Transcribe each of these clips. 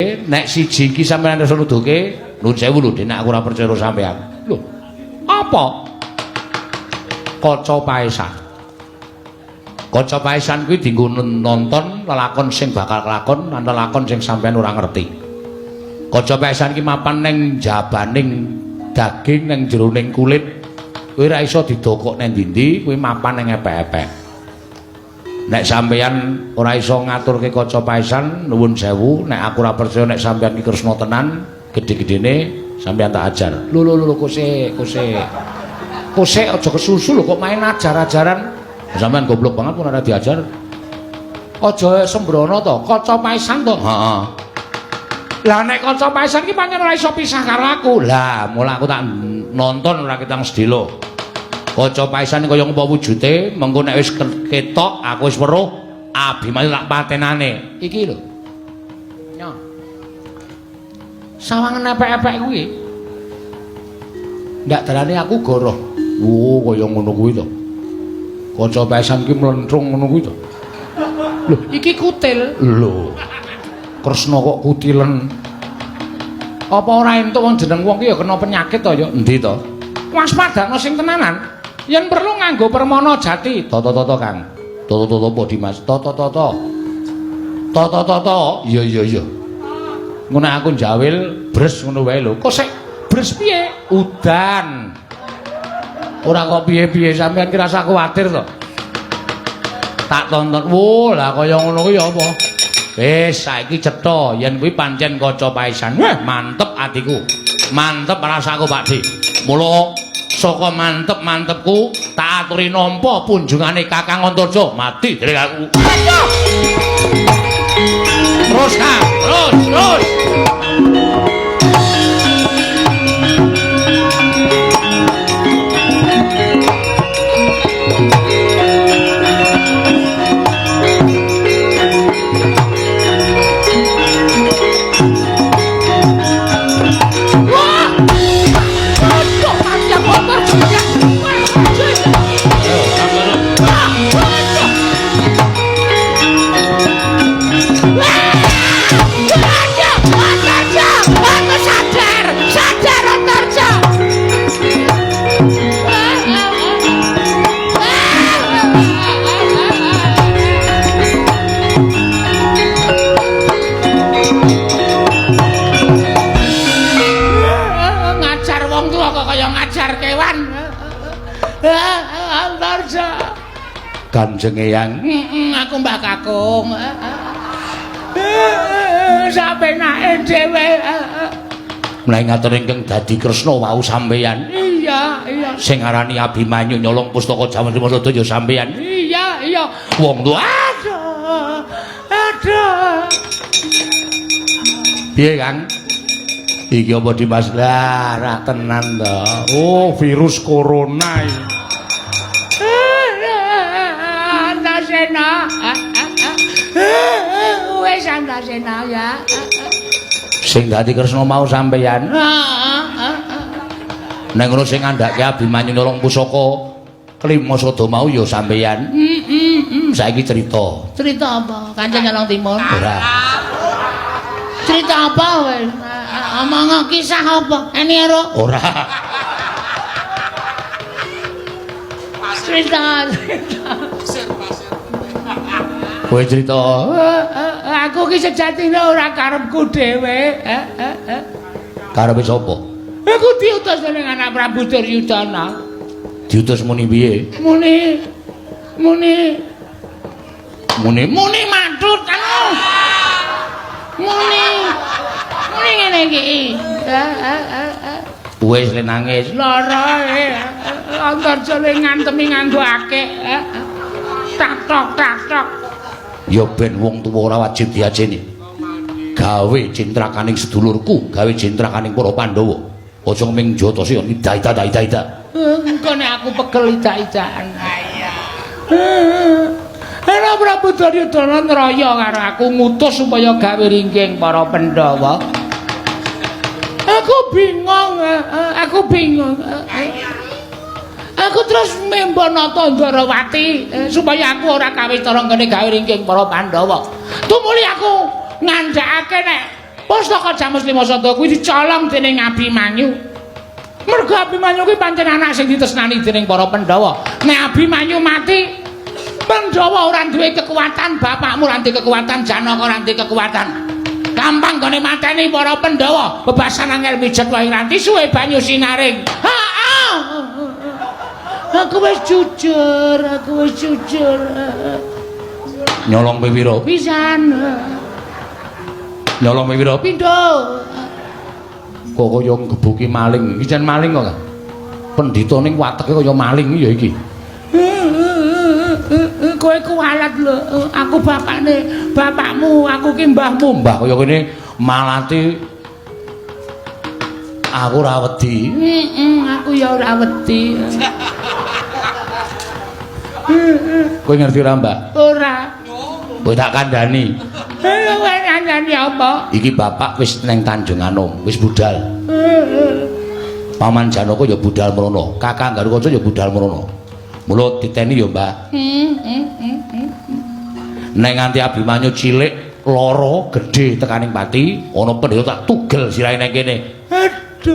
Nek siji iki sampeyan iso nuduhke, nuwun sewu lho, Dik, nek aku ora percaya karo sampeyan. Lho, apa? Kaca paesan. Kaca paesan kuwi dienggo nonton lelakon sing bakal kelakon lan lelakon sing sampeyan ora ngerti. Kaca paesan iki mapan ning jabaning daging ning jeroning kulit. Kuwi ora iso didokok nang ndi-ndi, kuwi mapan ning epek-epek. Nek sampeyan ora iso ngaturke kaca paesan, nuwun sewu, nek aku ora percaya nek sampeyan ki Kresna tenan, gedhe-gedhene sampeyan tak ajar. Lho lho lho kosek, kosek. Kosek aja kesusu lho kok main ajar-ajaran. Sampeyan goblok banget pun ora diajar. Aja sembrono to, kaca paesan to. Heeh. Lah nek kaca paesan ki pancen ora iso pisah karo aku. Lah, mula aku tak nonton ora ketang sedelo. Kaca paesan kaya ngopo wujude, mengko nek wis ketok aku wis weruh Abimanyu tak patenane. Iki lho. Nyo. Sawangan epek-epek kuwi. Ndak dalane aku goroh. Oh, kaya ngono kuwi to. Kaca paesan ki mlentrung ngono kuwi to. Lho, iki kutil. Lho. Kresna kok kutilen. Apa ora entuk wong jeneng wong ki ya kena penyakit to ya? Endi to? Waspadakno sing tenanan. Yen perlu nganggo permana jati. Tata-tata, Kang. Tata-tata apa, Dimas? Tata-tata. Tata-tata. Iya iya iya. Ngono aku njawil bres ngono wae lho. Kok sik bres piye? Udan. Ora kok piye-piye sampean ki rasa kuwatir to. Tak tonton. Wo, lah kaya ngono kuwi ya apa? Wis saiki cetha yen kuwi pancen kaca paesan. Wah, mantep atiku. Mantep rasaku, Pak Di. Mula saka mantep-mantepku tak aturi nampa punjungane Kakang Antarja mati dewe aku. Terus, Kang. Terus, terus. Kanjeng Eyang, aku Mbah Kakung. Sapenake dhewe. Menawi ngatur ingkang dadi Kresna wau sampeyan. Iya, iya. Sing aranane Abimanyu nyolong pustaka Jawa Timur ya sampeyan. Iya, iya. Wong tuwa. Aduh. Aduh. Piye, Kang? Iki apa Dimas? Lah, ra tenan to. Oh, virus corona iki. Antasena. Wis Antasena ya. Sing dadi Kresna mau sampeyan. Nek ngono sing ngandhake Abimanyu nyolong pusaka Klima Sada mau ya sampeyan. Saiki cerita. Cerita apa? Kancil nyolong timun? Ora. Cerita apa wis? Omong kisah apa? Eni ero? Ora. Cerita, cerita. Kowe cerita. Aku ki sejatine ora karepku dhewe. Karepe sapa? Aku diutus dening anak Prabu Duryudana. Diutus muni piye? Muni muni muni muni matut anu. Muni muni ngene iki. Wis le nangis. Lara e. Antarja le ngantemi nganggo akik. Tak tok tak tok. Ya ben wong tuwa ora wajib diajeni. Gawe cintrakaning sedulurku, gawe cintrakaning para Pandhawa. Aja ming jotosi ida ida ida ida. Engko nek aku pegel ida-idaan. Iya. Ora Prabu Duryudana nraya karo aku ngutus supaya gawe ringging para Pandhawa. Aku bingung, aku bingung. Aku terus membo nata Ndorowati supaya aku ora kawistara nggone gawe ringking para Pandhawa. Tumuli aku ngandhakake nek Pustaka Jamus Lima Sada kuwi dicolong dening Abimanyu. Mergo Abimanyu kuwi pancen anak sing ditresnani dening para Pandhawa. Nek Abimanyu mati, Pandhawa ora duwe kekuatan, bapakmu ora duwe kekuatan, Janaka ora duwe kekuatan. Gampang gone mateni para Pandhawa. Bebasan angel mijet wae nganti suwe banyu sinaring. Ha-ha. Aku wis jujur, aku wis jujur. Nyolong ping pira? Pisan. Nyolong ping pira? Pindho. Kok kaya nggebuki maling. Iki jan maling kok, Kang. Pendhita ning wateke kaya maling ya iki. Kowe kualat lho. Aku bapakne, bapakmu, aku ki mbahmu. Mbah kaya kene malati aku ora wedi. Aku ya ora wedi. Kowe ngerti ora, Mbak? Ora. Kowe tak kandhani. Kowe kandhani apa? Iki bapak wis neng Tanjung Anom, wis budal. Paman Janaka ya budal mrono, Kakang Garukaca ya budal mrono. Mula diteni ya, Mbak. Nek nganti Abimanyu cilik lara gedhe tekaning pati, ana pendhita tak tugel sirahe nang kene. Aduh.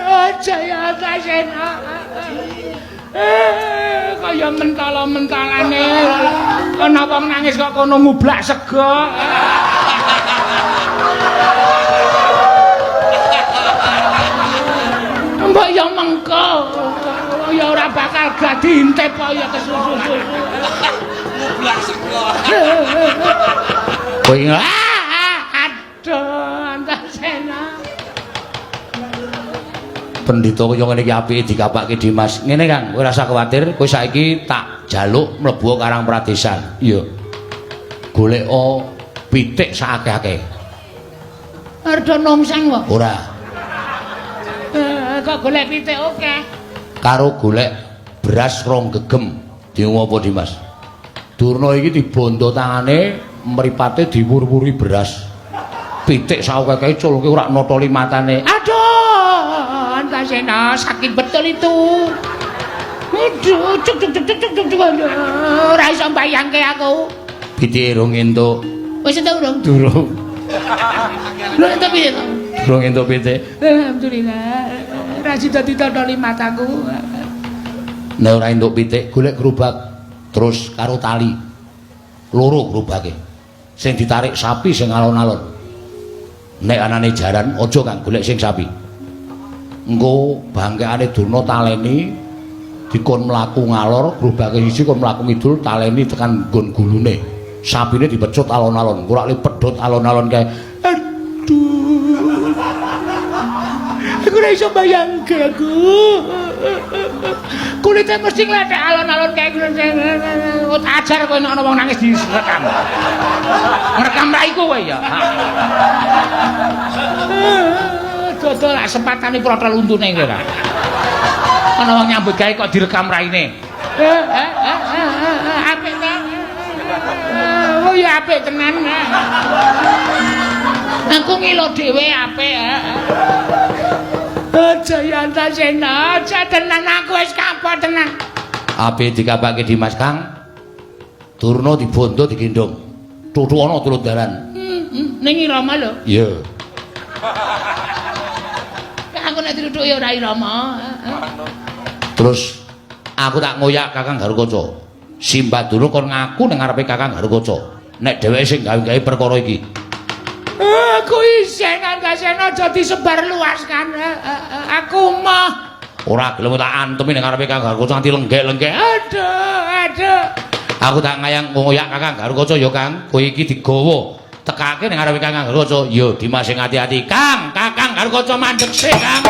Aja ya Antasena. Kaya mentala-mentalane. Ana wong nangis kok kono ngublak sego. Mbok ya mengko. Ya ora bakal gak diintip kok ya kesusu-susu. Ngublak sego. Kowe aduh Antasena. Pendhita kaya ngene iki apike dikapake Dimas. Ngene Kang, kowe ora usah kuwatir, kowe saiki tak jaluk mlebu Karang Pradesan. Iya. Goleka pitik sak akeh-akeh. Arep nongseng wae. Ora. Kok golek pitik akeh. Karo golek beras rong gegem. Diungu apa Dimas? Durna iki dibondo tangane, mripate diwur-wuri beras. Pitik sak akeh-akeh culke ora notoli matane. Aduh, Antasena sakit betul itu. Aduh, cuk cuk cuk cuk cuk cuk. Ora iso mbayangke aku. Pitike rong entuk. Wis entuk urung? Durung. Lho entuk piye to? Durung entuk pitik. Alhamdulillah. Ora sida ditotoli mataku. Nek ora entuk pitik, golek gerobak terus karo tali. Loro gerobake. Sing ditarik sapi sing alon-alon. Nek anane jaran aja Kang golek sing sapi. Engko bangkekane Durna taleni dikon mlaku ngalor, gerobake siji kon mlaku ngidul taleni tekan nggon gulune. Sapine dipecut alon-alon, engko lak pedhot alon-alon kae. Aduh. Aku ora iso bayangke aku. Kulite mesti ngledek alon-alon kae ngono. Ajar kowe nek ana wong nangis direkam. Ngrekam raiku kowe ya. Dodol lak sempatane protol untune kowe ora. Ana wong nyambut gawe kok direkam raine. Apik ta? Oh ya apik tenan. Aku ngilo dhewe apik. Aja ya Antasena, aja tenan aku wis kapok tenan. Apik dikapake Dimas Kang. Durna dibondo digendhong. Tutu ana turut dalan. Ning irama lho. Iya. Aku nek dituthuk ya ora irama. Terus aku tak ngoyak Kakang Garukaca. Simbah Durna kon ngaku ning ngarepe Kakang Garukaca. Nek dheweke sing gawe-gawe perkara iki. Aku isih Antasena aja disebarluaskan. Aku mah ora gelem tak antemi ning ngarepe Kakang Garukaca nganti lenggek-lenggek. Aduh, aduh. Aku tak ngayang ngoyak Kakang Garukaca ya Kang, kowe iki digawa tekake ning ngarepe Kakang Garukaca. Ya Dimas sing ati-ati. Kang, Kakang Garukaca mandeg sik, Kang.